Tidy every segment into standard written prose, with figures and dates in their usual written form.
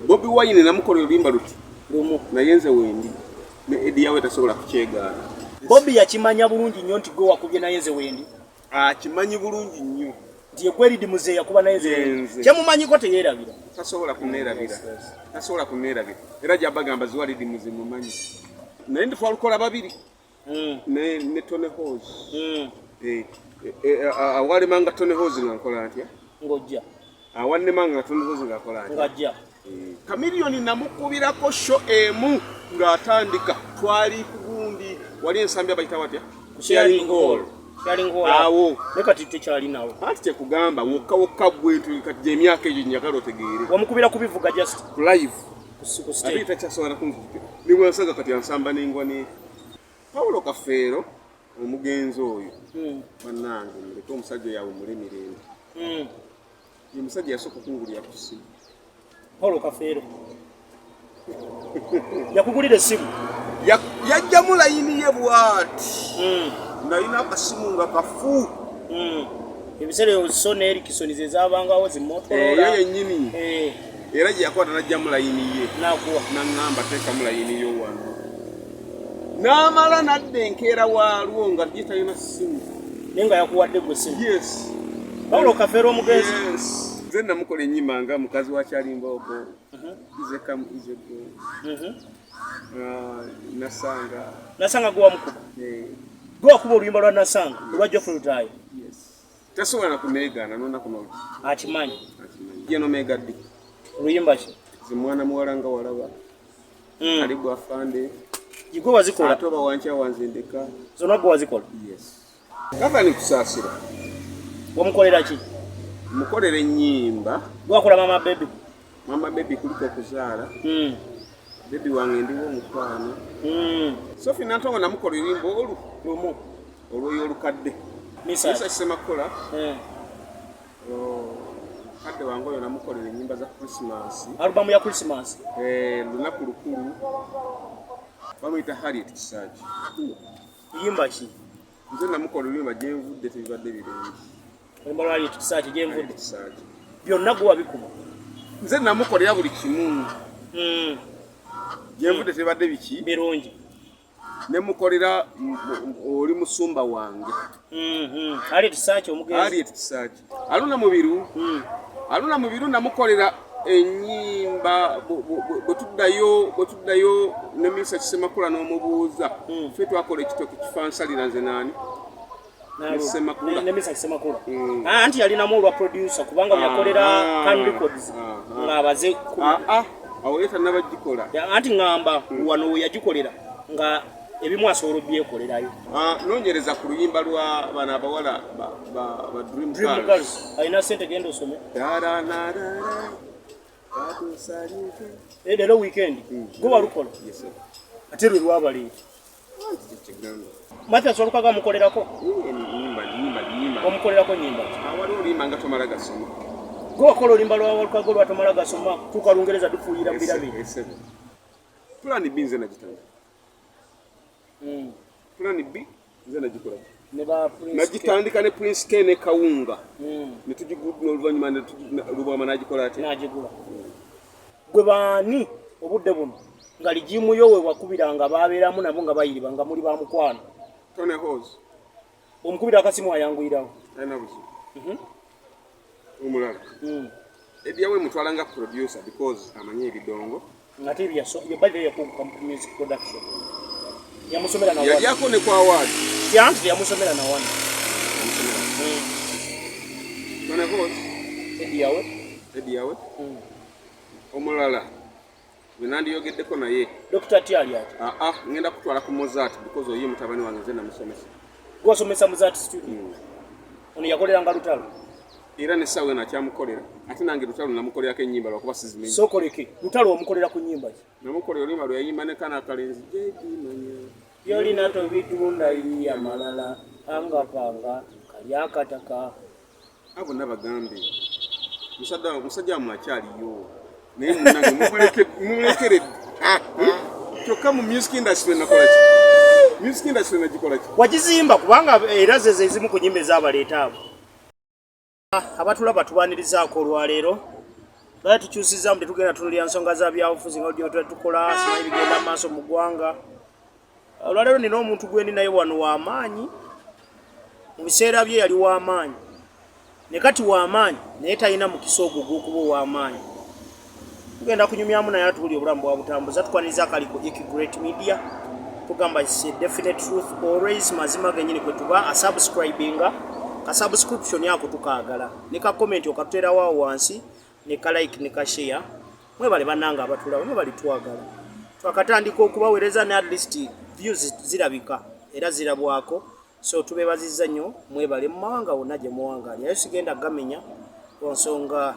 Bobi Wine namukola oluyimba luti lumu, naye nze wendi ne Eddy Yawe tasobola kukyegaana. Bobi yakimanya bulungi nnyo nti gwe wakubye naye nze wendi. Akimanyi bulungi nnyo nti yegweridi muzeeyi yakuba naye nze kyemumanyiko teyeerabira. Tasobola kuneerabira, tasobola kuneerabira, era gyabagamba ziwalidi muzimumanyi, naye ndi twalukola babiri ne Tony Hose. Awalemanga Tony Hose nga nkola ntya? Ng'ojja. Awannemanga nga Tony Hose nga nkola ntya? Ng'ajja. Chameleone namukubirako show emu ng'atandika, twali ku gundi wali ensambi abayita watya? Sharing Hall. Sharing Hall. Awo. Ne kati tekyalinawo. Anti kyekugamba wokka wokka gwe nti kati gy'emyaka egyo njagala otegeere. Wamukubira kubivuga just ku live. Ku stage. Ate takyasobola kunzijukira. Ne bwansaga kati ansamba n'engwa ne Paulo Kafeero omugenzi oyo. Bannange muleke omusajja oyo awummule mirembe. Ye musajja yasooka okungulira ku ssimu. Paulo Kafeero yakugulira essimu? Yajjamu layini ye bw'ati. Nalina akasimu nga kafu. Ebiseera ebyo Sony Ericsson ze zaabangawo zi Motorola. Eyo yennyini. Era gye yakwata n'ajjamu layini ye. N'akuwa. N'aŋŋamba teekamu layini yo wano. N'amala n'adda enkeera waalwo nga ye talina ssimu. Naye nga yakuwadde gwe essimu. Yes. Paulo Kafeero omugenzi. Yes. Nze namukola ennyimba nga mukazi wa Kyalimbogo. Ize come ize go. Nasanga. Nasanga gwe wamukuba. Gwe wakuba oluyimba lwa Nasanga olwa Geoffrey Lutaaya. Yes. Tasobola na kuneegaana n'olunaku n'olumu. Akimanyi. Akimanyi. Ye n'Omega D. Oluyimba ki? Ze mwana muwala nga walaba. Karibu afande. Gwe wazikola. Ate oba wankya wanze ndeka. Zonna gwe wazikola. Yes. Kavani Kusaasira. Wamukolera ki? Mukolera ennyimba. Gwe wakola Mama Baby. Mama Baby kuliko okuzaala. Baby wange ndiwo omukwano. Sophie Nantongo namukola oluyimba olu lumu olwoyo olukadde. Misa Kisemakula. Kadde wange oyo namukolera ennyimba za Christmas. Album ya Christmas. Lunaku lukulu. Bamuyita Harriet Kisaki. Luyimba ki? Nze namukola oluyimba gyenvudde tebibadde birungi. Oluyimba lwa Harriet Kisaki gyenvudde. Kisaki. Byonna gwe wabikuba. Nze namukolera buli kimu. Gyenvudde tebibadde biki? Birungi. Ne mukolera oli musumba wange. Harriet Kisaki omugenzi. Harriet Kisaki. Aluna Mubiru. Aluna Mubiru namukolera ennyimba bwe tuddayo ne Misa Kisemakula n'omubuuza. Ffe twakola ekitoki kifansalira nze naani? Ne Misa Kisemakula. Anti yalinamu olwa producer kubanga yakolera Can Records ng'abaze Awo ye tannabagikola. Anti ŋŋamba wano we yagikolera nga ebimu asobola obyekolerayo. Noonyereza ku luyimba lwa bano abawala ba Dream Dream Girls. Girls. Alina ssente genda osome. Leero weekend. Gwe walukola? Yes, sir. Ate lwe lwabaleeta. Kyekigamba. Mathias Walukaga amukolerako? Nnyimba, nnyimba, nnyimba. Wamukolerako nnyimba ki? Waliwo oluyimba nga tomala gasoma. Gwe wakola oluyimba lwa Walukaga olwa tomala gasoma, tuuka Lungereza dufuuyira mu birabe. Yes, sir. Plan B nze nagitandika. Plan B nze nagikola. Ne ba Prince K. Nagitandika ne Prince K ne Kawunga. Ne tugigula oluvannyuma ne Lubwama n'agikola atya? N'agigula. Gwe baani obudde buno nga ligimu yo we wakubiranga babeeramu nabo nga bayiriba nga muli ba mukwano? Tony Hose. Omukubira akasimu ayanguyirawo. Talina buzibu. Omulala. Eddy Yawe mutwala nga producer because amanyi ebidongo. Ate by the way yakunguka mu music production. Yamusomera na wano. Yalyako ne ku award. Anti yamusomera na wano. Tony Hose. Eddy Yawe. Eddy Yawe. Omulala gwe nandiyogeddeko naye. Dr. T ali ati? Ngenda kutwala ku Mozart because oyo mutabani wange nze namusomesa. Gwasomesa Mozart studio? Ono yakoleranga Lutalo. Era ne ssaawa eno akyamukolera. Ate nange Lutalo namukolerako ennyimba lwakuba sizimanyi. Sookoleke, Lutalo wamukolera ku nnyimba ki? Namukolera oluyimba lwe yayimba ne kana akalenzi JB Manya. Byolina tobitunda yiya malala, panga panga, kali akataka. Abo bonna bagambe. Musajja wammwe akyaliyo. Naye munnange mumulekeredde. Kyokka mu music industry nakola ki? Music industry nagikola ki? Wagizimba kubanga era ze ezimu ku nnyimba ezabaleeta abo. Abatulaba tubaanirizaako olwaleero. Lwali tukyusizaamu, tetugenda tunulira nsonga za byabufuzi nga lujja tukola simanyi bigenda mu maaso mu ggwanga. Olwaleero nina omuntu gwendi naye wano w'amaanyi. Mu biseera bye yali w'amaanyi, ne kati w'amaanyi, naye talina mukisa ogwo ogw'okuba ow'amaanyi. Tugenda kunyumyamu naye atuwulire obulamu bwa butambuza. Tukwaniriza akaliko Ek Great Media, tugamba it's a definite truth always, mazima genyini kwe tuba. Asubscribinga ka subscription ako tukaagala, ne ka comment okatuteerawo awo wansi, ne ka like ne ka share. Mwebale bannange abatulaba, mwebale twagala. Twakatandika okubaweereza ne at least views zirabika era zirabwako, so tubebazizza nnyo, mwebale mu mawanga wonna gye muwangaali. Naye sigenda gamenya ku nsonga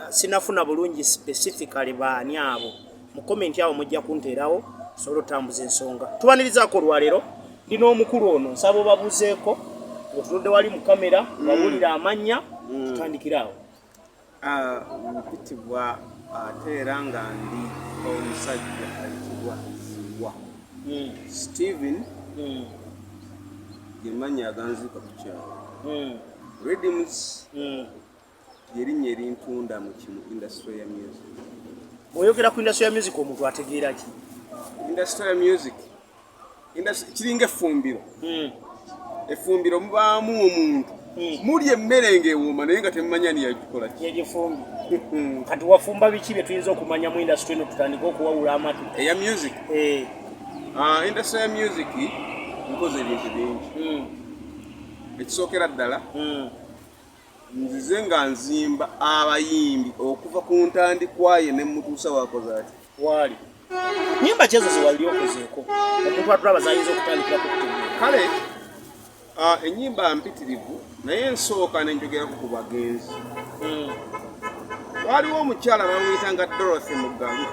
sinafuna bulungi specifically baani abo. Mu comment awo mujja kunteerawo sobola otambuza ensonga. Tubanirizaako olwaleero ndina omukulu ono, nsaba obabuzeeko ng'otunudde wali mu kamera, bawulire amannya, tutandikire awo. Mpitibwa ate era nga ndi omusajja ayitibwa Ziwa Steven, gemannya aganziika ku kyalo. Rhythms lyerinnya erintunda mu kimu industry ya music. Bw'oyogera ku industry ya music, omuntu ategeera ki? Industry ya music, kiringa effumbiro. Effumbiro mubaamu omuntu, mulya emmere ng'ewooma naye nga temumanya ni yagikola ki. Yegifumbi. Kati wafumba biki bye tuyinza okumanya mu industry eno, tutandike okuwawula amatu? Eya music? Eh. Industry ya music nkoze ebintu bingi. Ekisookera ddala, nzize nga nzimba abayimbi okuva ku ntandikwa ye ne mutuusa wakoze ati. Waali nyimba ki ezo zewali okozeeko omuntu atulaba zayinza okutandikirako okutegeera? Kale ennyimba mpitirivu, naye nsooka nenjogerako ku bagenzi. Waliwo omukyala bamuyitanga Dorothy Mugalu.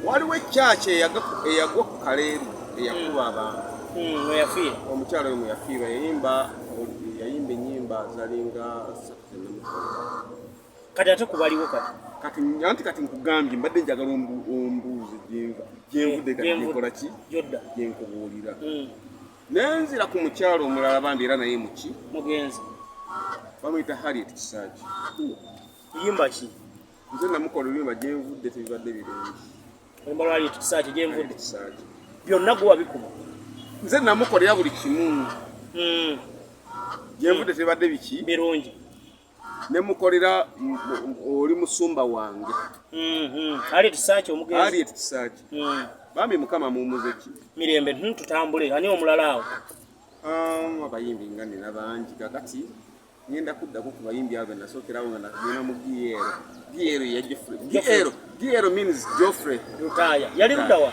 Waliwo ekyaki eyagwa ku Kaleeru eyakuba abantu. Weyafiira. Omukyala oyo mweyafiirwa yayimba ennyimba zalinga ssatu zenamukola. Kati ate kubaliwo kati? Kati anti kati nkugambye mbadde njagala ombuuze gyenva gyenvudde, kati gyenkola ki, jodda gyenkubuulira. Nenzira ku mukyalo omulala bambi era naye muki mugenzi. Bamuyita Harriet Kisaaki. Luyimba ki? Nze namukola oluyimba Gyenvudde Tebibadde Birungi. Oluyimba lwa Harriet Kisaaki, Gyenvudde? Kisaaki. Byonna gwe wabikuba? Nze namukolera buli kimu. Gyenvudde Tebibadde biki? Birungi. Nemukolera Oli Musumba Wange. Harriet Kisaaki omugenzi. Harriet Kisaaki. Bambi Mukama muumuze ki? Mirembe. Tutambule, ani omulala awo? Abayimbi nga nina bangi. Kakati ngenda kuddako ku bayimbi abo nasookerawo nga nagenda mu GL. GL ya Geoffrey. GL, GL means Geoffrey. Lutaaya yali luddawa?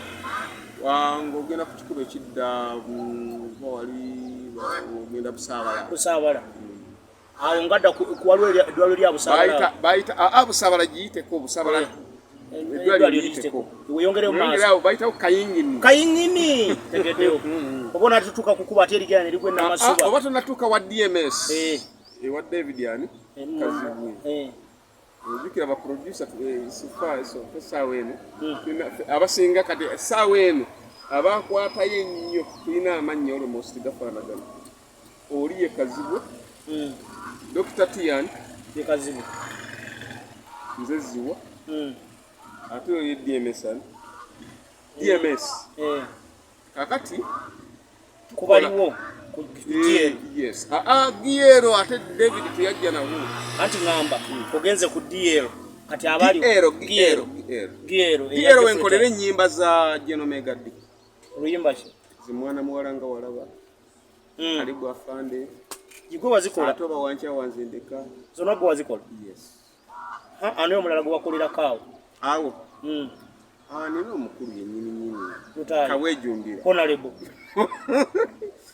Ng'ogenda ku kikubo ekidda oba wali ogenda Busaabala. Busaabala awo ngadda waliwo eddwaliro lya Busaabala. Bayita aa Busaabala giyiteko Busaabala. Eddwaliro liyiteko, weyongereyo maaso. Awo bayitawo Kayingini. Kayingini, tegeddeyo. Oba onatutuuka kukuba ate erigenda ne ligwa Enamasuba. Oba tonatuuka wa DMS, ewa David ani Kazibwe. Ojjukira ba producer essaawa eno abasinga, kati essaawa eno abakwatayo ennyo tulina amannya almost gafaanagana. Oli ye Kazibwe, Dr Tian. Ye Kazibwe. Nze Ziwa. Ate oyo ye DMS, ani DMS. Kakati Kubaliwo ku GL. Yes, aa GL ate David teyajja nabo. Anti ŋŋamba ogenze ku DL, kati abali GL, GL, GL. GL. GL wenkolera ennyimba za General Mega D. Oluyimba ki? Zimwana muwala nga walaba. Kalibu afande. Gwe wazikola? Ate oba wankya wanzindika. Zonna gwe wazikola? Yes. Ani omulala gwe wakolerako awo? Awo nina omukulu yennyini nyini. Lutaaya. Kawejumbira. Honorable.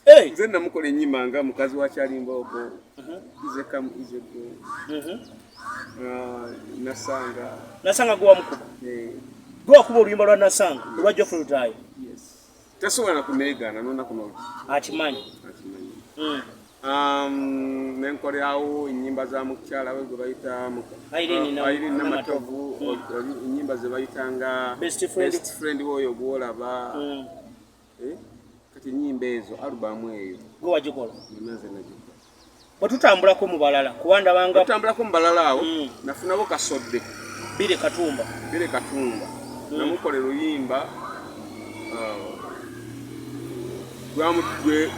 Hey! Nze namukola ennyimba nga Mukazi wa Kyalimbooko, Ize Come Ize Go, Nasanga. Nasanga gwe wamukuba? Eh. Gwe wakuba oluyimba lwa Nasanga olwa Geoffrey Lutaaya? Yes, tasobola nakuneegaana nonaku noki. Akimanyi. Akimanyi. Nenkolerawo ennyimba za mukyala we gwe bayita Irene Irene Namatovu, ennyimba ze bayitanga Best Friend. Best Friend woyo gwolaba. Eh, kati ennyimba ezo, alubamu eyo Gwe wagikola? Yonna nze nagikola. Bwe tutambulako mu balala kuba ndabanga tutambulako mu balala awo nafunako Kasodde. Bire Katumba. Bire Katumba. Namukolera oluyimba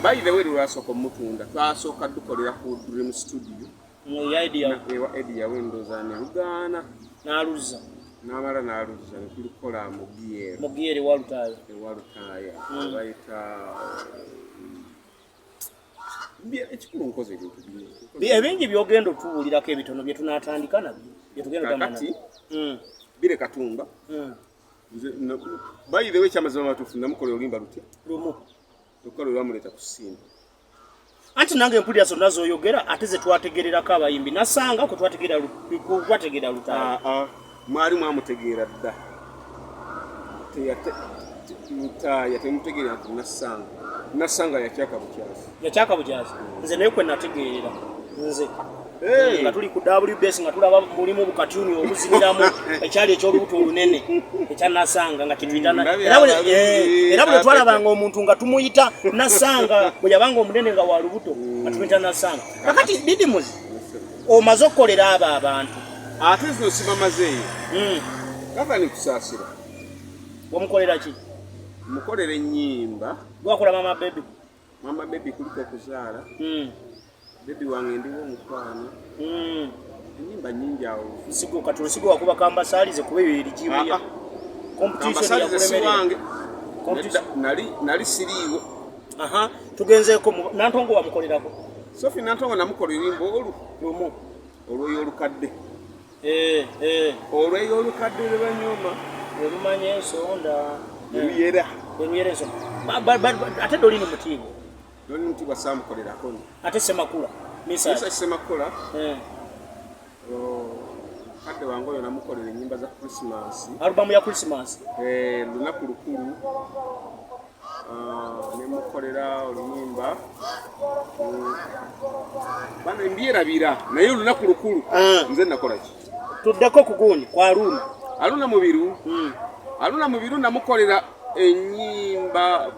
by the way lwasooka omutunda, twasooka dukolera ku Dream Studio ewa Eddie Yawe, ndowooza ne lugaana. N'aluzza. N'amala n'aluzza ne tulukola mu Giero. Mu Giero ewa Lutaaya. Ewa Lutaaya bayita ekikulu nkoze ebintu bingi. Ebingi byogenda otubuulirako ebitono bye tunaatandika nabyo byetugenda. Kakati Bire Katumba nze by the way, ekyamazima amatuufu, namukola oluyimba lutya? Lumu. Kyokka lwe lwamuleeta ku ssimu. Anti nange mpulira zonna z'oyogera, ate ze twategererako abayimbi nasanga kwe twategeera Lutaaya. Ah, ah, mwali mwamutegeera dda. Lutaaya temutegeera ku Nassanga. Nassanga yakyaka bukyasi. Yakyaka bukyasi, nze naye kwe nategeerera nze Hey! Nga tuli ku WBS nga tulaba mulimu bukatyuni obuziniramu ekyali ekyolubuto olunene ekyanasanga nga kituyita Ndabye era buli- abalungi, era buli abete. twalabanga omuntu nga tumuyita Nasanga, bwe yabanga omunene nga wa lubuto nga tumuyita Nasanga. Kakati Didimuzi, omaze okukolera abo abantu. Ate zino sibamazeeyo. Kavani Kusaasira. Wamukolera ki? Mukolera ennyimba. Gwakola Mama Baby? Mama Baby, kuliko okuzaala, Baby wange ndiwo omukwano, ennyimba nnyingi awo. Nsigo kati olusigo wakuba Kambasaalize kuba eyo erigimu ya Ah, ah. competition. Kambasaalize si Yakulemerera. wange. Competition. Nedda, nali siriiwo. Aha, tugenzeeko Nantongo wamukolerako? Sofi Nantongo namukola oluyimba olu Lumu. Olweyo olukadde. Eh, eh. Olweyo olukadde lwe banyoma. Olumanya ensonda. Luyera. Oluyera ensonda. Ate Dolini Mutiibwa? Loni Mutibwa saamukolerako. Ate Semakula? Misa. Misa. Semakula. Kadde wange oyo namukolera ennyimba za Christmas. Alubamu ya Christmas. Eh, lunaku lukulu. Ah, nemukolera oluyimba. Bana mbyerabira, naye olunaku lukulu. Nze nakola ki? Tuddeko ku gundi kwa Aruna. Aluna Mubiru. Aluna Mubiru namukolera ennyimba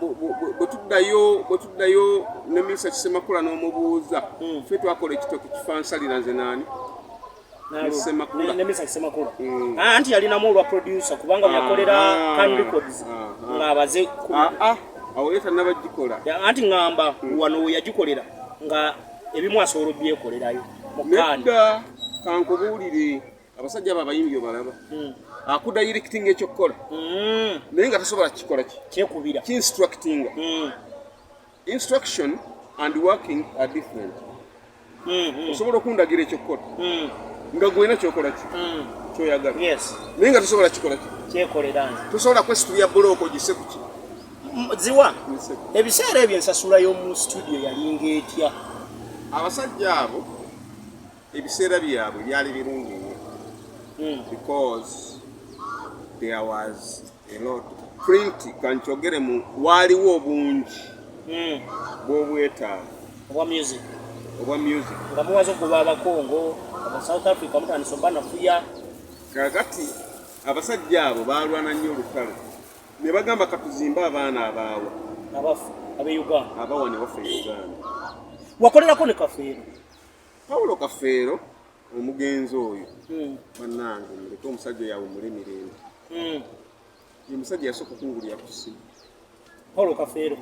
bwe tuddayo ne Misa Kisemakula n'omubuuza, ffe twakola ekitoki kifansalira nze naani. Semakula. Ne Misa Semakula. Mm. Ah, anti yalinamu olwa producer kubanga yakolera Can Records ng'abaze Ah, ah, awo ye tannabagikola. Anti ŋŋamba wano we yagikolera nga ebimu asobola obyekolerayo mu Kan. Nedda, kankubuulire, abasajja abo abayimbi obalaba akudirectinga ekyokukola naye nga tasobola kukikola ki Kyekubira. Kinstructinga. Instruction and working are different. Osobola okundagira ekyokukola nga gwena kyokola ki kyoyagala naye nga tosobola kikola ki. Kyekolera nze. Tosobola kwesitulya bulooka ogise ku ki. Ziwa. Mise. Ebiseera ebyo ensasula y'omu studio yalinga etya? Abasajja abo ebiseera byabwe byali birungi nnyo because there was a lot print kankyogere mu waaliwo obungi bw'obwetaavu obwa music. Obwa music. Nga mumaze okugoba Abakongo, aba South Africa, mutandisa obanafuya. Kakati abasajja abo baalwana nnyo olutalo ne bagamba katuzimbe abaana abaawa. Abafu abe Uganda. Abawa ne waffe e Uganda. Wakolerako ne Kafeero? Pawulo Kafeero omugenzi oyo, bannange muleke omusajja oyo awummule mirembe. Ye musajja yasooka okungulira ku ssimu. Paulo Kafeero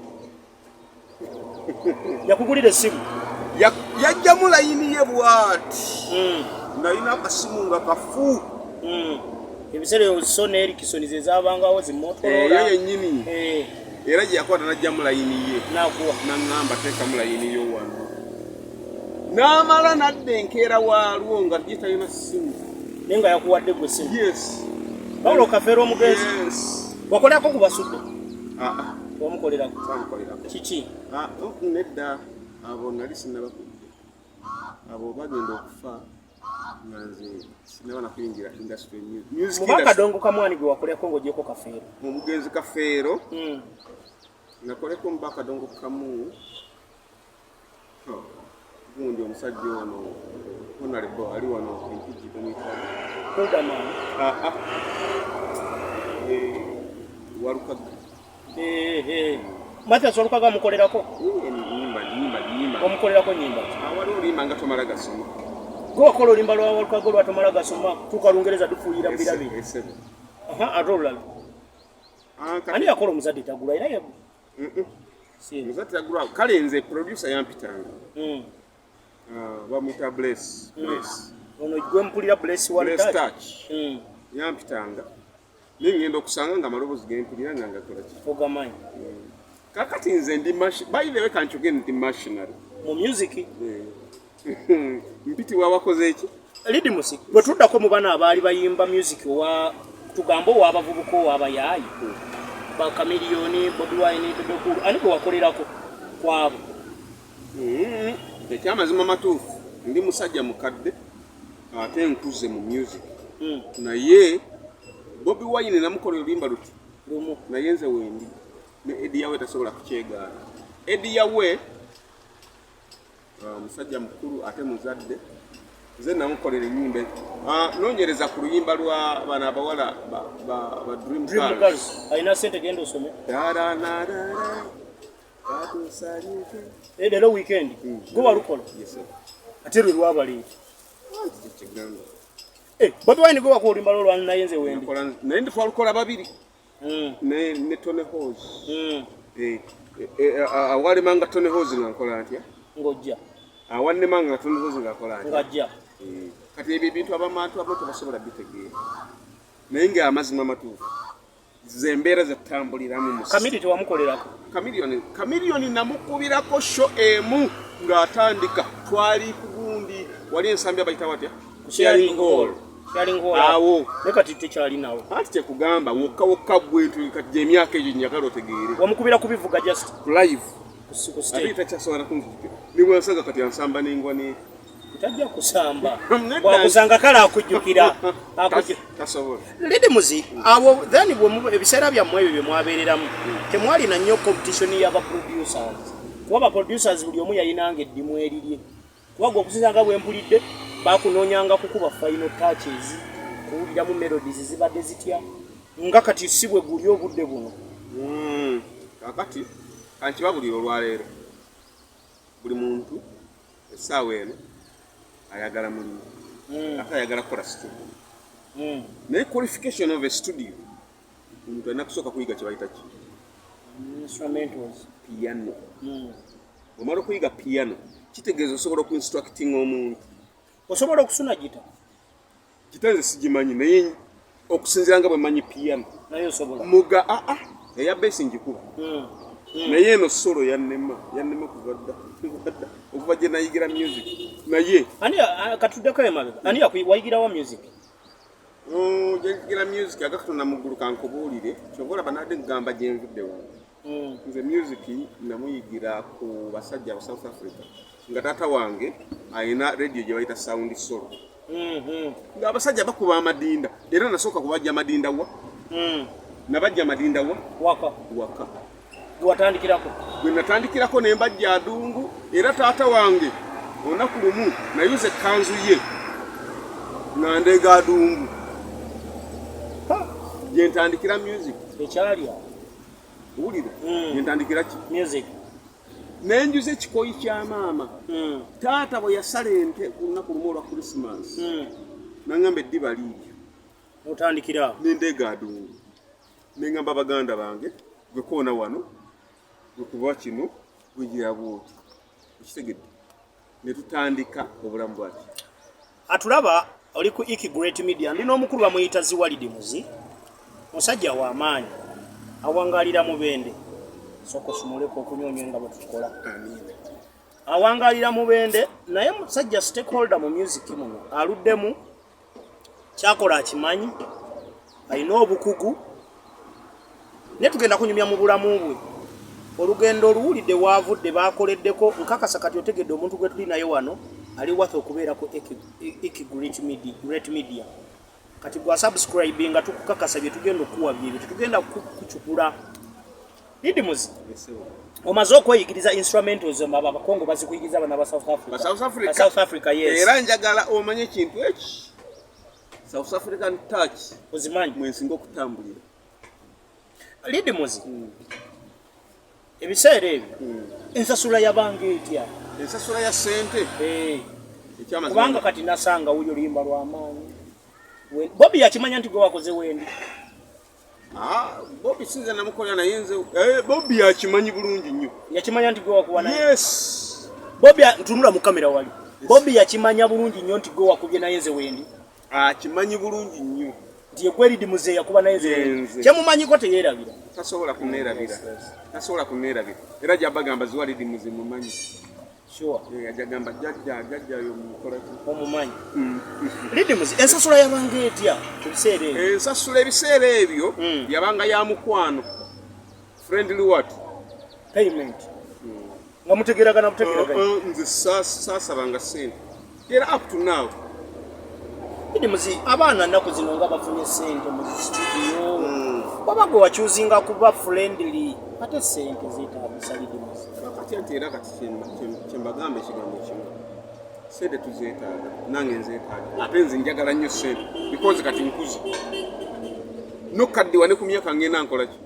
yakugulira essimu? Yajjamu layini ye bw'ati, nalina akasimu nga kafu. Ebiseera ebyo Sony Ericsson ze zabangawo, Eyo zi Motorola. Yennyini. Era gye yakwata najjamu layini ye. Nakuwa. Naŋŋamba teekamu layini yo wano, n'amala nadda enkeera waalwo nga ye talina ssimu. Naye nga yakuwadde gwe essimu? Yes. Paulo Kafeero omugenzi. Yes. Wakolerako ku Basudde? Ah, ah, Wamukolerako? Samukolerako. Kiki? Ah, oh, nedda, abo nali sinnaba kujja. Abo bagenda okufa nga nze sinaba nakuyingira industry music Muba industry. Kadongo Kamwani gwe wakolerako ng'ogyeko Kafeero? Omugenzi Kafeero nakoleko muba Kadongo Kamu. Oh, gundi omusajja ono honorable ali wano Empigi bamuyita Hilderman? Ah, ah. Eh, Walukaga. Eh, eh. Mathias Walukaga amukolerako? Nyimba, nyimba, nyimba. Omukolerako nyimba ki? Awali oluyimba nga Tomala Gasoma. Gwe wakola oluyimba lwa Walukaga olwa Tomala Gasoma, tuuka Lungereza dufuuyira mu birabiri. Esebo. Aha, ate olulala. Ah, Ani yakola Omuzadde Tagula? Era ye si. Omuzadde Tagula. Kale nze producer yampitanga. Ah, bamuyita Bless. Bless. Ono gwe mpulira Bless wa Bless Touch. Touch. Yampitanga. Naye ngenda okusanga nga amaloboozi gempulira nga ngakola ki? Ogamanyi. Kakati nze ndi by the way kankyogere ndi machinery. Mu music. Mpitibwa wakoze eki? Lydimus, bwe tuddako mu bano abaali bayimba music owa tugambe ow'abavubuka ow'abayaayi. Ba Chameleone, Bobi Wine, Bebe Cool, ani gwe wakolerako kwabo? Ekyamazima matuufu, ndi musajja mukadde ate nkuze mu music. Naye Bobi Wine namukola oluyimba luti. Lumu. Naye nze wendi. Ne Eddie Yawe tasobola kukyegaana. Eddie Yawe musajja mukulu ate muzadde. Nze namukolera ennyimba. Noonyereza ku luyimba lwa bano abawala ba Dream Dream Girls. Girls. Alina ssente genda osome. Da, da, na, da, da. Batusanyuke. Leero weekend. Gwe walukola? Yes, sir. Ate lwe lwabaleeta. Anti kye kigamba. Bobi Wine gwe wakola oluyimba lwo lwa Naye Nze Wendi. Nakola naye ndi twalukola babiri. Ne Tony Hawes. Awalemanga Tony Hawes nga nkola ntya? Ng'ojja. Awannemanga nga Tony Hawes nga nkola ntya? Ng'ajja. Kati ebyo ebintu abantu abamu tebasobola bitegeera. Naye ng'amazima matuufu. Ze embeera ze tutambuliramu mu Kamiri tewamukolerako. Chameleone namukubirako show emu ng'atandika. Twali ku gundi, wali ensambi abayita watya? Ku Sharing Hall. Sharing Hall. Awo. Naye kati tekyalinawo. Anti kyekugamba wokka wokka bwe nti kati gy'emyaka egyo njagala otegeere. Wamukubira kubivuga just. Ku live. Ku stage. Ate takyasobola kunzijukira. Ne bw'ansaga kati ansamba n'engwa ne Tajja kusamba. Nedda. Bw'akusanga kale akujjukira. Tasobola. Lydimus, awo then bwe ebiseera byammwe ebyo bye mwabeereramu, temwalina nnyo competition y'aba producers. Kuba aba producers buli omu yalinanga eddimu erirye. Kuba gwe okusinza nga bwe mpulidde, bakunoonyanga kukuba final touches, kuwuliramu melodies zibadde zitya. Nga kati si bwe guli obudde buno. Kaakati, kankibabulire olwaleero. Buli muntu essaawa eno ayagala mulimu. Ate ayagala kukola studio. Naye qualification of a studio, omuntu alina kusooka kuyiga kye bayita ki? Instrumentals. Piano. Bw'omala okuyiga piano, kitegeeza osobola okuinstructinga omuntu. Osobola okusuna gita? Gita nze sigimanyi, naye okusinziira nga bwe mmanyi piano. Naye osobola. Muga, eya bass ngikuba. Naye eno solo yannema kuva dda, kuva dda, okuva gye nayigira music. Naye Ani katuddeko emabega? Ani wayigira wa music? Oh, gye nyigira music agakatonda mu ggulu kankubuulire, ky'ova olaba nadde nkugamba gye nvudde wano. Nze music namuyigira ku basajja aba South Africa, nga taata wange alina radio gye bayita Sound Solo. Ng'abasajja bakuba amadinda, era nasooka kubajja amadinda wa? Nabajja amadinda wa? Waka. Waka. Gwe watandikirako? Gwe natandikirako ne mbajja adungu, era taata wange olunaku lumu nayuza ekkanzu ye nga ndeega adungu. Gye ntandikira music. Ekyali awo. Owulira? Gye ntandikira ki? Music. Ne njuza ekikoyi kya maama. Taata bwe yasala ente ku lunaku lumu olwa Christmas, n'angamba eddiba liiryo. Otandikira awo. Ne ndeega adungu. Ne ngamba baganda bange, gwe koona wano, gwe kuba kino, gwe gira bw'oti. Okitegedde? Ne tutandika obulamu bwaki. Atulaba oli ku Iki Great Media, ndi n'omukulu bamuyita Zziwa Lydimus, musajja wa maanyi, awangalira Mubende. Sooka osumuleko okunywa nga bwe tukola. Amiina. Awangalira Mubende, naye musajja stakeholder mu music muno, aluddemu, kyakola akimanyi, alina obukugu, naye tugenda kunyumya mu bulamu bwe. Olugendo oluwulidde waavudde baakoleddeko, nkakasa kati otegedde omuntu gwe tuli naye wano ali worth okubeera ku Iki Great Media, Great Media. Kati gwa subscribe nga tukukakasa bye tugenda okukuwa byebyo, tetugenda kucukula. Lydimus, omaze okweyigiriza instrumentals, Abakongo bazikuyigiriza bano aba South Africa. Ba South Africa. Ba South Africa, yes. Era njagala omanye ekintu eki. South African touch. Ozimanyi? Mwe nsinga okutambulira. Lydimus. Ebiseera ebyo ensasula yabanga etya? Ensasula ya ssente? Eh. Kubanga kati nasanga wuyo luyimba lw'amaanyi. Bobi yakimanya nti gwe wakoze wendi. Ah, Bobi sinze namukolera naye nze eh, Bobi yakimanyi bulungi nnyo. Yakimanya nti gwe wakuba naye. Yes. Bobi ntunula mu kamera wali. Bobi yakimanya bulungi nnyo nti gwe wakubye naye nze wendi. Akimanyi bulungi nnyo. Nti ye gwe Muzeeyi yakuba naye nze wendi. Kyemumanyiko teyeerabira. Tasobola kuneerabira. Tasobola kuneerabira. Era gy'abagamba ziwa Lidi Muzeeyi mumanyi. Sure. Eh, ajagamba jajja jajja yo mukola ki? Omumanyi. Lidimuzi ensasula yabanga etya ebiseera ebyo? Ensasula ebiseera ebyo yabanga ya mukwano. Friendly what? Payment. Nga mutegeeragana butegeeragana. Nze saasabanga ssente. Era up to now. Lidimuzi abaana nnaku zino nga bafunye ssente mu studio. Baba gwe wakyuzinga kuba friendly ate ssente zeetaagisa Lidimuzi. Kati nti era kati kyembagamba ekigambo kimu, sente tuzeetaaga, nange nzeetaaga, ate nze njagala nnyo sente because kati nkuze nokaddiwa ne ku myaka ngenda nkola ki,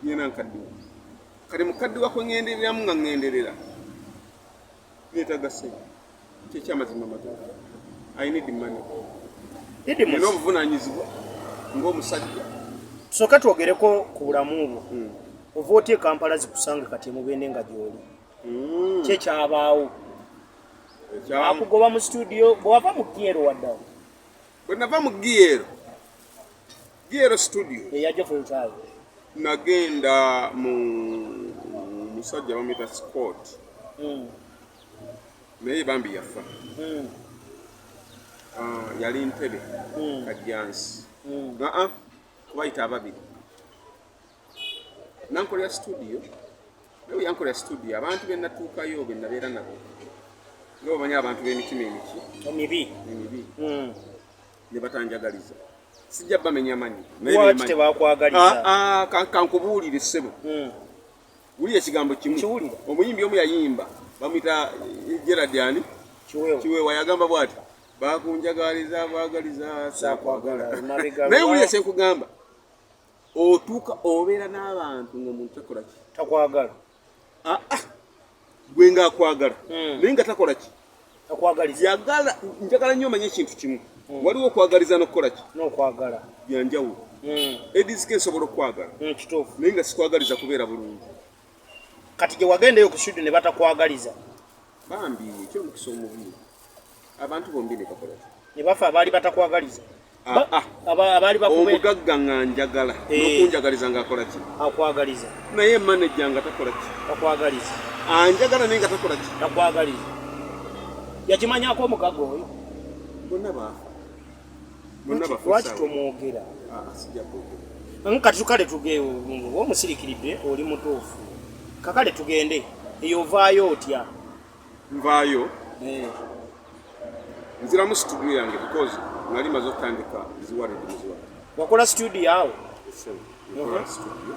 ngenda nkaddiwa. Kati mukaddiwa kwe ngendereramu nga ngenderera neetaaga sente, kyekyamazima matuufu. I need money. Nina obuvunaanyizibwa ng'omusajja. Tusooke twogereko ku bulamu bwo. Ova otya e Kampala zikusange kati emubende nga gy'oli? Ki ekyabaawo? Akugoba mu studio bwe wava mu Giero waddawo? Bwe nava mu Giero, Giero studio eya Geoffrey Lutaaya, nagenda mu musajja bamuyita Scott, naye bambi yafa. Yali Ntebe Kajjansi, kubayita ababiri nankolera studio. Naye yankolera studio, abantu be natuukayo be nabeera nabo nga bamanyi abantu b'emitima emiki emibi emibi ne batanjagaliza. Sijja bamenya manyi. Lwaki tebakwagaliza? Kankubuulire ssebo, wulira ekigambo kimu. Omuyimbi omu yayimba bamuyita Gerard ani Kiweewa, yagamba bw'ati, bakunjagaliza baagaliza sakwagala. Naye wulira kyenkugamba, otuuka obeera n'abantu ng'omuntu takola ki, takwagala. Gwe ng'akwagala naye nga takola ki, takwagaliza. Njagala nnyo omanye ekintu kimu, waliwo okwagaliza n'okukola ki, n'okwagala byanjawulo. Edizike nsobola okukwagala kituufu, naye nga sikwagaliza kubeera bulungi. Kati gye wagendayo ku studio ne batakwagaliza? Bambi ekyomukisa omubi abantu bombi ne bakola ki, ne bafa abaali batakwagaliza. Abaali omugagga nga njagala n'okunjagaliza ng'akola ki, akwagaliza, naye maneja nga takola ki, takwagaliza. Anjagala naye nga takola ki, takwagaliza. Yakimanyako omugagga oyo? Bonna baafa. Lwaki tomwogera? Sijja kwogera. Kati tukale tugeewo omusirikiridde, oli mutuufu. Kakale tugende eyo, ovaayo otya? Nvaayo nziramu studio yange because nali maze okutandika ziwaridde muziwa. Wakola studio awo? Nkola studio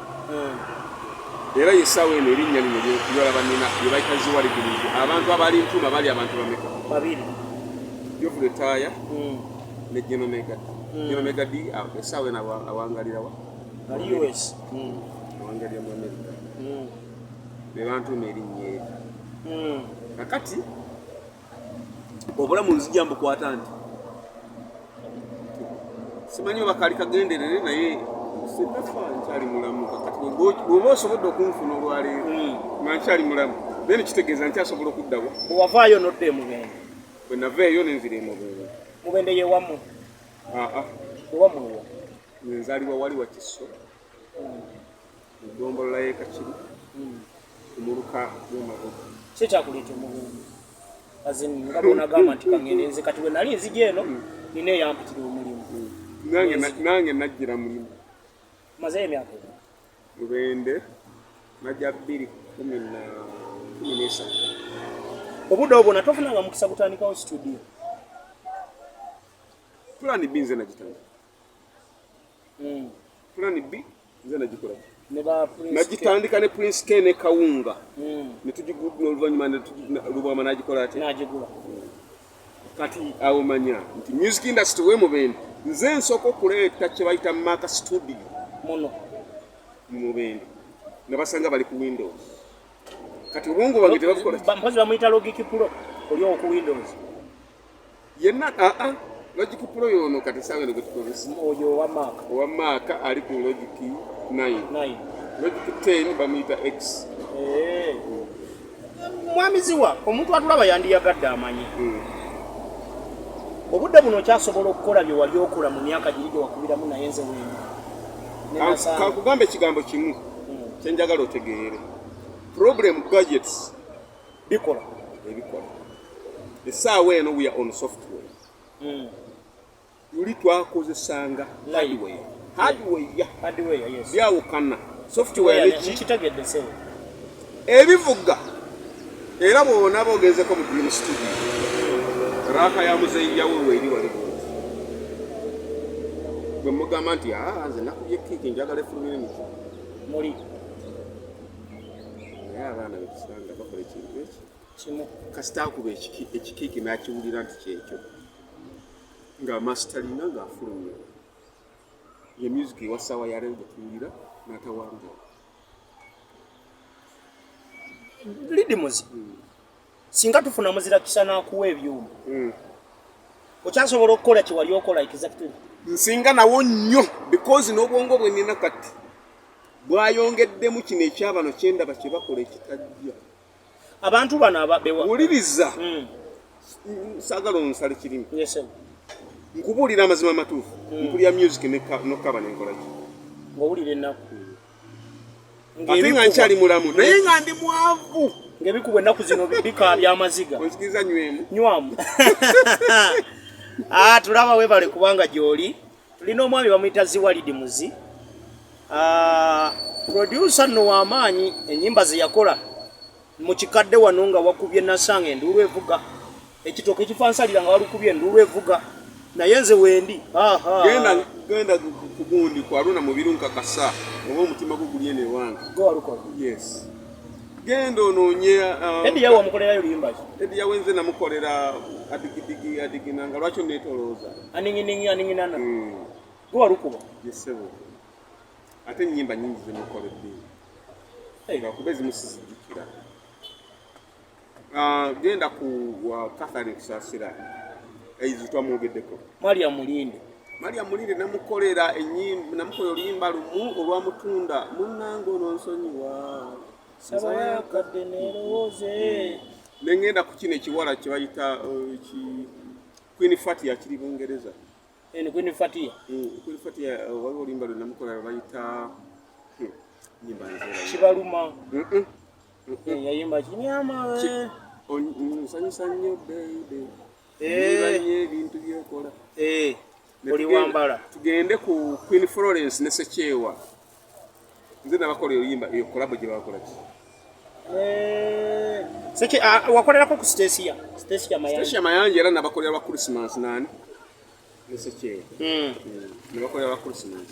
era yessaawa eno erinnya lino lyolaba nina lyebayita ziwaridde. Abantu abali ntuma bali abantu bameka? Babiri. Geoffrey Taaya ne Geno Megadi. Geno Megadi essaawa eno awangalirawa? Ali US. Awangalira mu America. Be bantuuma erinnya eryo. Kakati obulamu nzija mbukwata nti simanyi oba kaali kagenderere, naye sinafa, nkyali mulamu. Kakati bw'oba osobodde okunfuna olwaleero nga nkyali mulamu, naye nekitegeeza nkyasobola okuddawo. Bwewavaayo nodda emubende? Bwe nava eyo nenzira emubende. Mubende yewammwe? Aa. Ewammwe wa? Nzaalibwa wali Wakiso, mu ggombolola y'e Kakiri, ku muluka gw'Emagogo. Ki ekyakuleeta emubende? As in, nga bwonagamba nti kangende nze kati bwe nali nzija eno nina eyampitira omulimu. Nange najjira mulimu. Mazeyo emyaka ena? Mubende najja 2013. Obudde obwo natofunanga mukisa gutandikawo studio? Plan B nze nagitandika. Plan B nze nagikola. Ne ba Prince K. Nagitandika ne Prince K ne Kawunga, oluvannyuma Lubwama nagikola ate. Nagigula. Kati awo manya nti music industry we Mubende nze nsooka okuleeta kye bayita Maka Studio muno mu Mubende. Nabasanga bali ku Windows. Kati obwongo bwange tebabukola. Mpozi bamuyita Logic Pro oli owo ku Windows. Yenna aa ah, ah, Logic Pro yono kati sawa eno gwetukozesa. Oyo owa Mac. Owa Mac ali ku Logic 9. 9. Logic 10 bamuyita X. Eh. Mwami Ziwa, omuntu atulaba yandiyagadde amanyi. Obudde buno okyasobola okukola bye wali okola mu myaka giri gye wakubiramu naye nze wendi. Kankugamba ekigambo kimu kyenjagala otegeere. Problem gadgets bikola ebikola. Essaawa eno we are on software. Luli twakozesanga hardware. Hardware. Hardware, yes. Byawukana. Software neki? Nkitegedde ssebo. Ebivuga era bw'onaaba ogenzeko mu Dream Studio raaka ya muzeeyi yawe weeri wali bwoti bwe mugamba nti aa nze nakubye kiiki njagala efulumire miki muli naye abaana betusanga bakola ekintu eki kimu kasita akuba ekikiiki n'akiwulira nti kyekyo nga mastalina ng'afulumya ye music ewa ssaawa ya leero gwe tuwulira n'atawangala. Lidimuzi singa tufuna muzira kisa n'akuwa ebyuma okyasobola okukola kye wali okola exactly? Nsinga nawo nnyo because n'obwongo bwe nnina kati bwayongeddemu kino ekyabano kyendaba kye bakola ekitajja. Abantu bano ababewa wuliriza saagala onsale kirimi. Yes, sir. Nkubuulira amazima amatuufu. Mpulira music nokaba nenkola ki ng'owulira ennaku ate nga nkyali mulamu naye nga ndi mwavu ng'ebikubwa ennaku zino bikaabya amaziga. Onzikiriza nywemu? Nywamu. Ah, tulaba webale kubanga gy'oli. Tulina omwami bamuyita Ziwa Lidimuzi. Ah, producer nno w'amaanyi, ennyimba ze yakola mu kikadde wano nga wakubye nasanga enduulu evuga ekitooke kifansalira nga walukubye enduulu evuga naye nze wendi. Aha. Genda genda ku gundi ku Aruna Mubiru nkakasa oba omutima gwo guli eno ewange. Gwe walukola? Yes. Genda onoonye Eddy Yawe wamukolerayo luyimba ki? Eddy Yawe nze namukolera adigidigi adiginanga lwaki onneetolooza? Aninginingi aninginana. Gwe walukuba? Yes ssebo. Ate ennyimba nnyingi zemukoledde. Lwakuba ezimu sizijjukira. Genda ku Catherine Kusaasira ezo twamwogeddeko. Maria Mulinde. Maria Mulinde namukolera ennyimba, namukolera oluyimba lumu olwamutunda munnange ono nsonyiwa. Saba yakadde nerowooze. Ne ŋŋenda ku kino ekiwala kye bayita Queen Fatia kiri Bungereza. Eno Queen Fatia. Queen Fatia waliwo oluyimba lwe namukolera lwe bayita nnyimba nzera. Kibaluma. Yayimba kinyama. Nsanyusa nnyo baby. Niba nnyo ebintu by'okola. Oli wambala. Tugende ku Queen Florence ne Sekyewa. Nze nabakola oluyimba eyo collabo gye bakola ki? Seke, wakolerako ku Stacia. Stacia Mayanja. Stacia Mayanja era nabakolera lwa Christmas nani? Ne Sekyewa. Nabakolera lwa Christmas.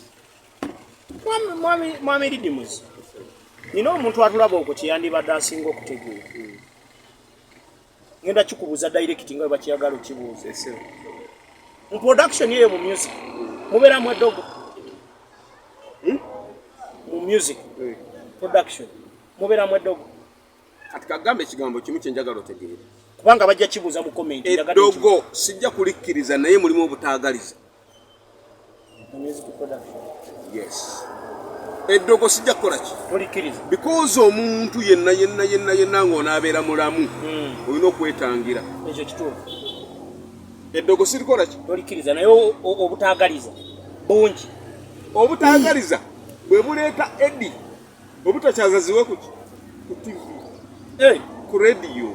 Mwami Lidimuzi. Nina omuntu atulaba okwo kye yandibadde asinga okutegeera. Ngenda kikubuuza direct nga bwe bakiyagala okibuuza. Ese. Mu production eyo mu music mubeeramu eddogo. Mu music production mubeeramu eddogo. Kati kagamba ekigambo kimu kye njagala otegeere. Kubanga bajja kibuuza mu comment. Eddogo sijja kulikkiriza naye mulimu obutaagaliza. Mu music production. Yes. Eddogo sijja kukola ki? Tolikkiriza. Because omuntu yenna yenna yenna yenna ng'onaabeera mulamu olina okwetangira. Ekyo kituufu. Eddogo sirikola ki? Tolikkiriza naye obutaagaliza bungi. Obutaagaliza bwe buleeta Eddy obutakyazaziwe ku ki? Ku TV. Ku radio.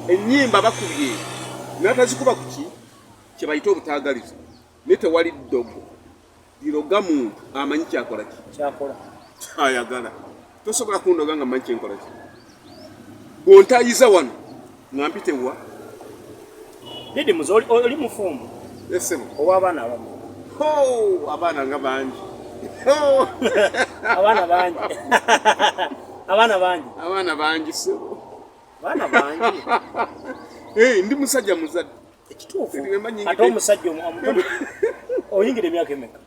Ennyimba bakubye n'atazikuba ku ki? Kye bayita obutaagaliza. Naye tewali ddogo liroga muntu amanyi kyakola ki? Kyakola. Kyayagala. Tosobola kundoga nga mmanyi kyenkola ki? Bw'ontayiza wano nga mpite wa? Didimuzi, oli mufumbo? Yes, sir. Ow'abaana abamu? Ho, abaana nga bangi. Ho. Abaana bangi. Abaana bangi. Abaana bangi, ssebo. Abaana bangi. Ndi musajja muzadde. Ekituufu. Ate omusajja omuto oyingira emyaka emeka?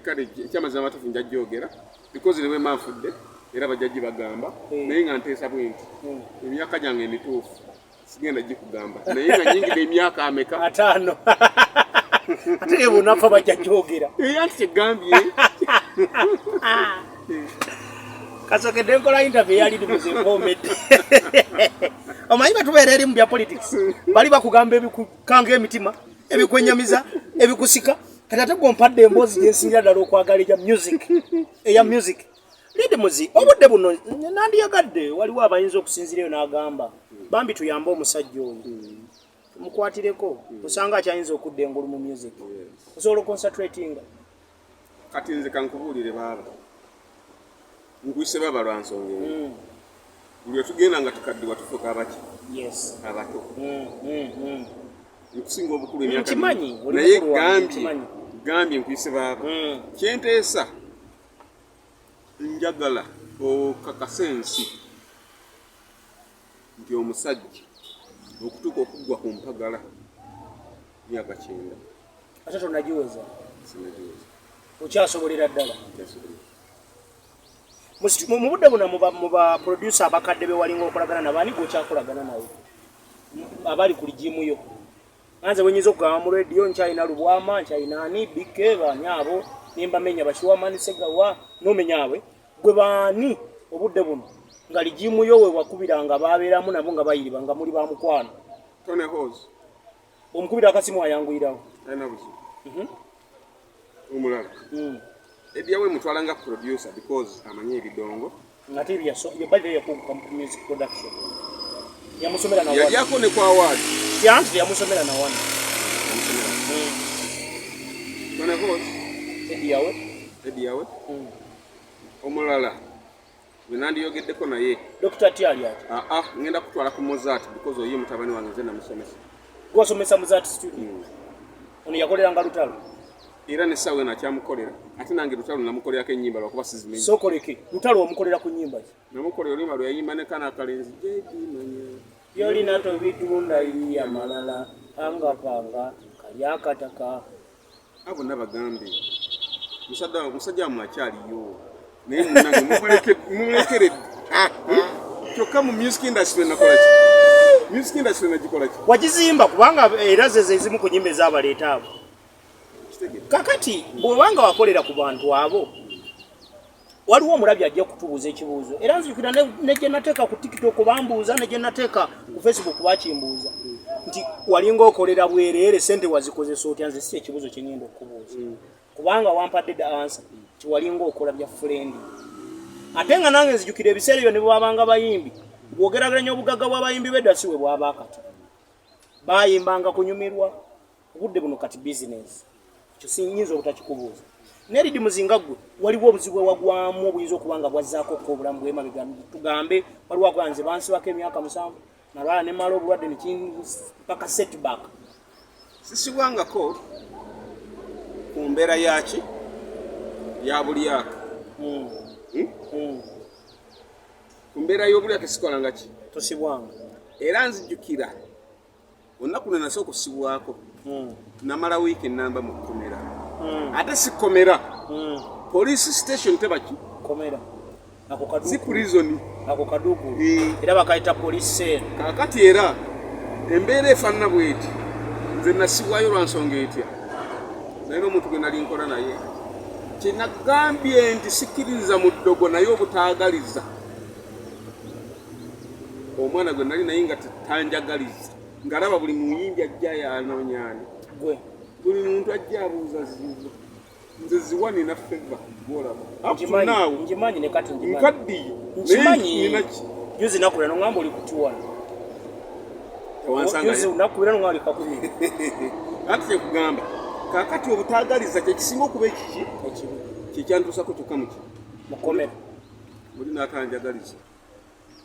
Kale ekyamazima amatuufu nja gyogera because ne bwe mba nfudde era bajja gibagamba, naye nga nteesa bwe nti emyaka gyange emituufu sigenda gikugamba, naye nga nyingidde emyaka ameka? 50. Ate ne bw'onaafa bajja gyogera. Era nti kyegambye. Kasokedde nkola interview eyali limuze nkomedde. Omanyi batubeera eri mu bya politics, bali bakugamba ebikukanga emitima, ebikwenyamiza, ebikusika. Kati ate gwe ompadde emboozi gyensingira ddala okwagala, eya music, eya music. Lidi Muzi, obudde buno nandiyagadde waliwo abayinza okusinziirayo n'agamba, bambi tuyambe omusajja oyo, mukwatireko, osanga akyayinza okudda engulu mu music, osobola oconcentratinga. Kati nze kankubuulire, baaba nkuyise baaba lwa nsonga eno. Buli lwe tugenda nga tukaddiwa tufuuka abaki? Abato. Nkusinga obukulu emyaka Nkimanyi, mingi. Oli Naye mukulu wange, gambye nkimanyi. Gambye nkuyise baaba. Kyenteesa, njagala okakase ensi nti omusajja okutuuka okuggwa ku mpagala myaka 90. Ate tonagiweza? Sinagiweza. Okyasobolera ddala? Nkyasobolera. Mu budde buno mu ba producer abakadde be walinga okolagana nabo, ani gwokyakolagana naye abali ku regime yo? Anze bwenyinza okugamba mu radio, nkyalina Lubwama, nkyalina ani, Bike, baani abo nimbamenya, Bakiwamani, Segawa, nomenya abwe gwe baani obudde buno nga regime yo we wakubiranga babeeramu nabo nga bayiriba nga muli ba mukwano? Tony Hose. Omukubira akasimu ayanguyirawo? Alina buzibu. Omulala Eddy Yawe, mutwala nga producer because amanyi ebidongo. Ngate ebyaso yakuguka mu music production, yamusomera na wano. Yalyako ne ku award. Anti yamusomera na wano. Tony Hose. Eddy Yawe. Eddy Yawe. Omulala gwe nandiyogeddeko naye? Dr. T ali ati? Aa, ngenda kutwala ku Mozart because oye mutabani wange, nze namusomesa. Gwasomesa Mozart Studio? Ono yakoleranga Lutalo? Era nessaawa eno akyamukolera, ate nange Lutalo namukolerako ennyimba lwakuba sizimenyi. Sokoleke, Lutalo omukolera ku nnyimba ki? Namukolera oluyimba lwe yayimba ne kana akalenzi JB Manya. Byolina tobitunda, yiya malala, pangapanga kali akataka. Abo bonna bagambe musajja wammwe akyaliyo, naye munange mumulekeredde. Kyokka mu music industry nakola ki? Music industry nagikola ki? Wagizimba, kubanga era ze ezimu ku nyimba ezabaleeta abo. Kitegere. Kakati bw'obanga wakolera ku bantu abo, waliwo omulabi ajja kutubuuza ekibuuzo, era nzijukira ne gye nateeka ku TikTok bambuuza, ne gye nateeka ku Facebook bakimbuuza nti walinga okolera bwereere, sente wazikozesa otya? Nze si ekibuuzo kye ngenda okukubuuza, kubanga wampadde the answer nti walinga okola bya friend. Ate nga nange nzijukira ebiseera ebyo ne bwabanga bayimbi, bwogerageranya obugagga bw'abayimbi b'edda si we bwaba kati, bayimbanga kunyumirwa. Obudde buno kati business. Ekyo sinyinza obutakikubuuza. Naye Lidi Muzinga, ggwe waliwo obuzibu ewagwamu obuyinza okuba nga bwazzaako ko obulamu bwemabega? Tugambe waliwo akuba nze bansibako emyaka 7, nalwala nemala obulwadde nekimpaka setback. Sisibwangako ku mbeera yaki ya bulyaka. Hmm? Ku mbeera y'obulyaka sikolanga ki? Tosibwanga. Era nzijukira olunaku lwe nasooka okusibwako, namala wiiki enamba mu kkomera. Ate si kkomera, police station, tebaki Komera ako. Si Kaduukulu. Prison. Ako kaduukulu. Eh. Era bakayita police cell. Kaakati era embeera efaanana bweti, nze nasibwayo lwa nsonga etya? Naye n'omuntu gwe nali nkola naye, kyenagambye nti sikkiririza mu ddogo, naye obutaagaliza omwana gwe nali naye nga tanjagaliza, ng'alaba buli muyimbi ajja yanoonyaani. Gwe. Buli muntu ajja abuuza Ziwa. Nze Ziwa nina favor, gwolaba. Nkimanyi. Naawe. Nkimanyi, ne kati nkimanyi. Nkaddiye, naye Nkimanyi. nina ki? Juzi nakubira noŋŋamba oli kutiwana. Tewansangayo. Juzi nakubira noŋŋamba oli kakumi. Anti kyekugamba, kaakati obutaagaliza kyekisinga okuba ekiki? Ekibi. Kyekyantuusako kyokka muki? Mukomera. Muli n'atanjagaliza,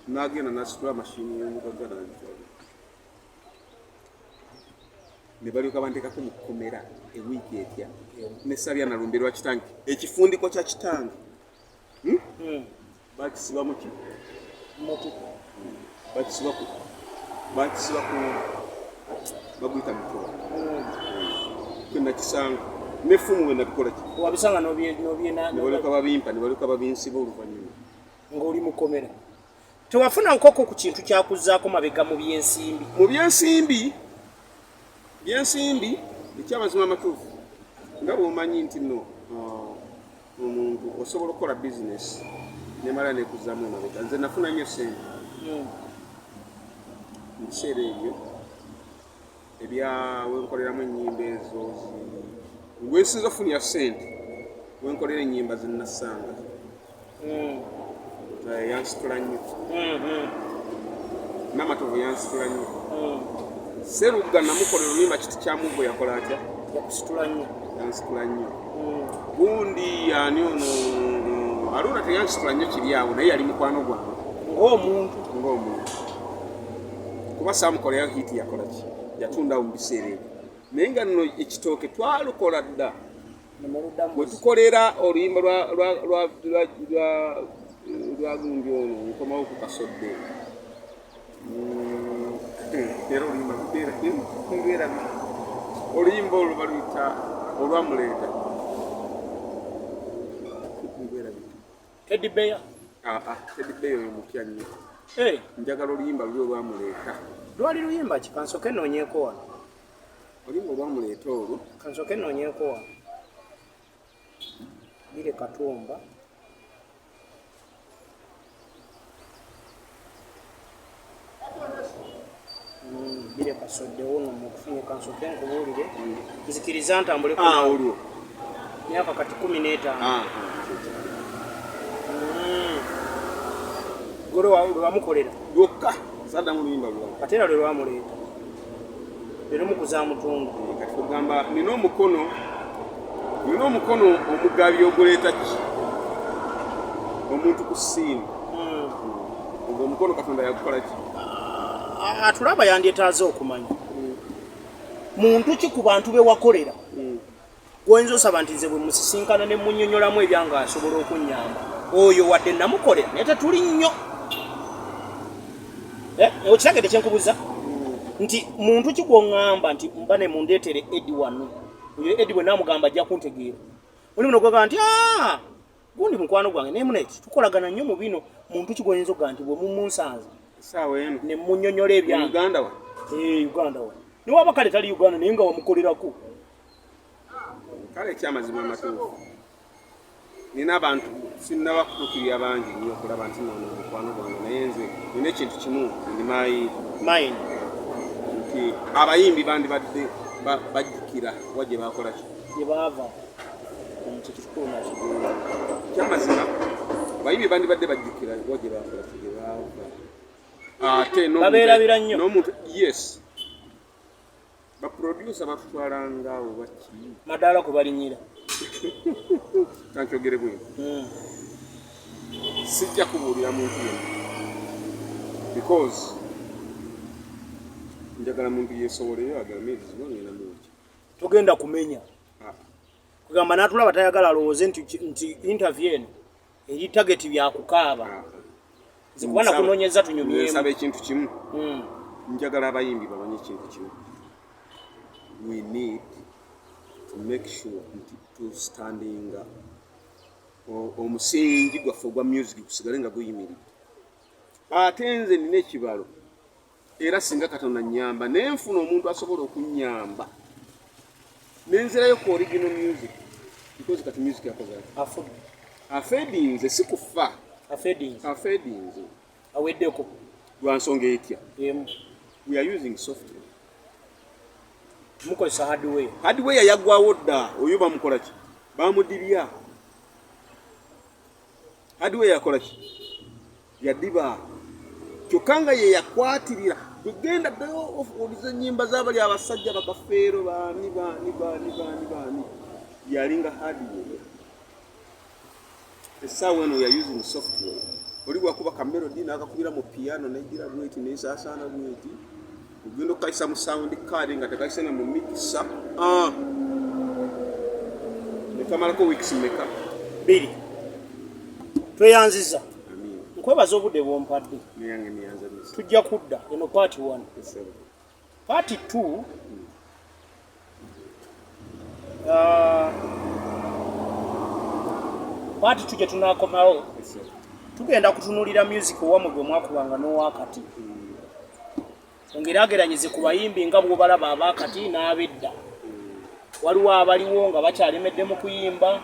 n'agenda n'asitula mashini y'omugagga n'agitwala, ne balyoka banteekako mu kkomera ewiiki etya, nesabya nalumbe lwa kitange, ekifundiko kya kitange. Bakisiba muki? Muti. Bakisiba ku baguyita mutuba, kwenakisanga. N'effumu we nabikola ki? Wabisanga n'obyena Ne balyoka babimpa, ne balyoka babinsiba oluvannyuma. Ng'oli mukomera. Tewafuna nkoko ku kintu kyakuzzaako mabega mu byensimbi? Mu byensimbi, byensimbi ekyamazima amatuufu, nga bw'omanyi nti nno omuntu osobola okukola bizinesi nemala nekuzaamu emabega. Nze nafuna nnyo sente mu biseera ebyo ebya wenkoleramu ennyimba ezo, wensinza okufunira sente wenkolera ennyimba zenasanga. Yansitula nnyo. Namatovu yansitula nnyo. Serugga namukolera oluyimba Kiti Kya Muggo, yakola atya? Yakusitula nnyo. Yansitula nnyo. Gundi ani ono, Aluna, teyansitula nnyo kiri awo, naye yali mukwano gwange. Ng'omuntu. Ng'omuntu, kuba saamukolerayo hit. Yakola ki? Yatundawo mu biseera ebyo, naye nga nno ekitooke twalukola dda. Nemuluddamu. Bwe tukolera oluyimba lwa gundi ono, nkomawo ku Kasodde. Era oluyimba lubeera, oluyimba olwo baluyita olwamuleeta. Teddy Bear. Teddy Bear oyo mupya nnyo. Eh, Njagala oluyimba luli olwamuleeta. Lwali luyimba ki? Kansooke nnoonyeeko wano. Oluyimba olwamuleeta olwo. Kansooke nnoonyeeko wano. Bire Katumba. Bire Kasoddewo no mukufunye. Kansooke nkubuulire, nzikiriza ntambuleko. Ah, olwo. Myaka kati 15. Ah. Gwe lwe wamukolera. Lwokka, saddamu oluyimba lulala. Ate era lwe lwamuleeta, leero mukuza mutundu. Kati kugamba nina omukono omugabi oguleeta ki omuntu ku scene. Ogwo omukono Katonda yagukola ki? Atulaba yandyetaaze okumanya muntu ki ku bantu be wakolera gwoyinza osaba nti nze bwe musisinkana ne munnyonnyolamu ebyange asobola okunnyamba, oyo wadde namukolera naye tetuli nnyo. Eh, okitegedde kyenkubuza nti muntu ki gwoŋŋamba nti mba ne mundeetere Edi wano, oyo Edi bwe naamugamba ajja kuntegeera? Mulimu nogwagamba nti, "Ah, gundi mukwano gwange naye muneki tukolagana nnyo mu bino." Muntu ki gwoyinza okugamba nti bwe mumunsanze Essaawa eno ne munnyonnyola ebyange? Uganda wa? Eh, Uganda wa, newaba kale tali Uganda naye nga wamukolerako. Kale ekyamazima amatuufu, nina abantu sinnaba kutuukirira bangi nnyo okulaba nti nono mukwano gwange, naye nze nina ekintu kimu ndimayi mind nti abayimbi bandibadde bajjukira wa gye bakola ki. Gye baava. Kyekikulu nakyo. Kyamazima abayimbi bandibadde bajjukira wa gye bakola ki, gye baava, ate Babeerabira nnyo. N'omuntu, yes, baproducer batutwalanga oba ki. Madaala kwe balinyira. Kankyogere bwino. Sijja kubuulira muntu yenna because njagala muntu yeesoboleyo agambe nti zino ngenda muwaki. Togenda kumenya kugamba n'atulaba tayagala alowooze nti interview eno eri target byakukaaba. Nze kuba nakunoonyeza tunyumyemu. Nsaba ekintu kimu. Njagala abayimbi bamanye ekintu kimu: we need to make sure nti tustandinga omusingi gwaffe ogwa music gusigale nga guyimiridde. Ate nze nina ekibalo, era singa Katonda nyamba nenfuna omuntu asobola okunyamba nenzirayo ku original music, because kati music yakoze ati? Afudde. Afedinze, si kufa. Afedinze. Afedinze. Aweddeko. Lwa nsonga etya? Emu. We are using software. Mukozesa hardware. Hardware yaggwawo dda. Oyo bamukola ki? Bamudibya. Hardware yakola ki? Yadiba. Kyokka nga ye yakwatirira bwegenda ddayo owuliza ennyimba z'abali abasajja bakafeero, baani baani baani baani baani, yalinga hardware. Essaawa eno ya using software. Oli bwakuba ka melody n'akakubira mu piano negira bweti nesaasaana bweti, ogenda okukayisa mu sound card nga tekayise na mu mixer. Ah. Nekamalako weeks meka? 2. Tweyanziza. Amiina. Nkwebaza obudde bwompadde. Neyange niyanza misa. Tujja kudda eno part 1. Esebo. Part 2. Part 2 gye tunaakomawo tugenda kutunuulira music owamwe gwe mwakubanga n'owakati, ongeraageranyize ku bayimbi nga bw'obalaba abaakati n'ab'edda. Waliwo abaliwo nga bakyalemedde mu kuyimba,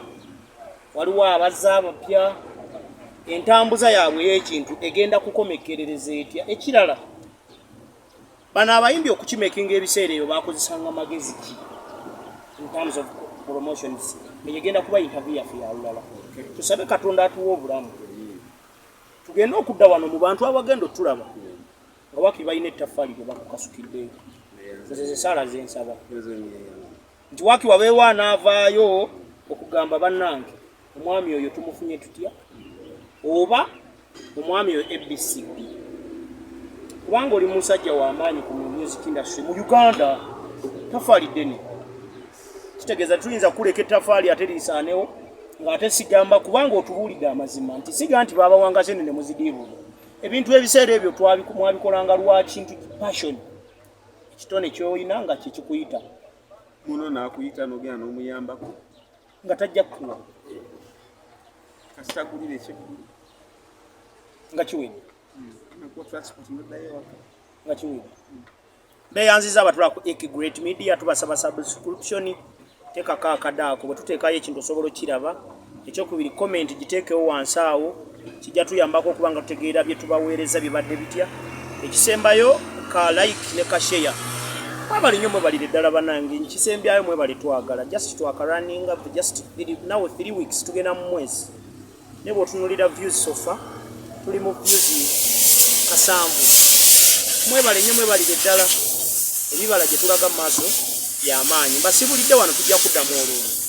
waliwo abazze abapya, entambuza yaabwe ey'ekintu egenda kukomekkerereza etya? Ekirala, bano abayimbi okukimakinga ebiseera ebyo bakozesanga magezi ki in terms of promotions? Eyo egenda kuba interview yaffe ya lulala. Tusabe Katonda atuwe obulamu tugende okudda wano mu bantu abagenda otulaba nga wakiri balina ettaffaali lye bakukasukiddeyo. Nze zesaala zensaba nti waki wabeewo anaavaayo okugamba, bannange, omwami oyo tumufunye tutya, oba omwami oyo ABCD, kubanga oli musajja w'amaanyi ku music industry mu Uganda. Tafaali ddene, kitegeeza tuyinza kuleka ettafaali ate lisaanewo ng'ate sigamba, kubanga otubuulidde amazima nti siga nti babawanga sente ne muzidiibula ebintu. Ebiseera ebyo mwabikolanga lwa kintu passion, ekitone ky'olina nga kyekikuyita. Muno naakuyita n'ogenda n'omuyambako. Nga tajja kukuwa. Kasita agulira ekyeggulu. Nga kiwedde. Nakuwa transport noddayo ewaka. Nga kiwedde. Beyanziza abatula ku Ek Great Media. Tubasaba subscription, teekako akade ako, bwe tuteekayo ekintu osobola okukiraba. Ekyokubiri, comment giteekewo wansi awo, kijja tuyambako okuba nga tutegeera bye tubaweereza bibadde bitya. Ekisembayo, ka like ne ka share. Mwebale nnyo, mwebalire ddala bannange. Nkisembyayo, mwebale twagala. Just twakaraninga just now 3 weeks, tugenda mu mwezi, naye bw'otunuulira views so far tuli mu views 70. Mwebale nnyo, mwebalire ddala. Ebibala gye tulaga mu maaso byamaanyi. Mbasibulidde wano, tujja kuddamu olwo.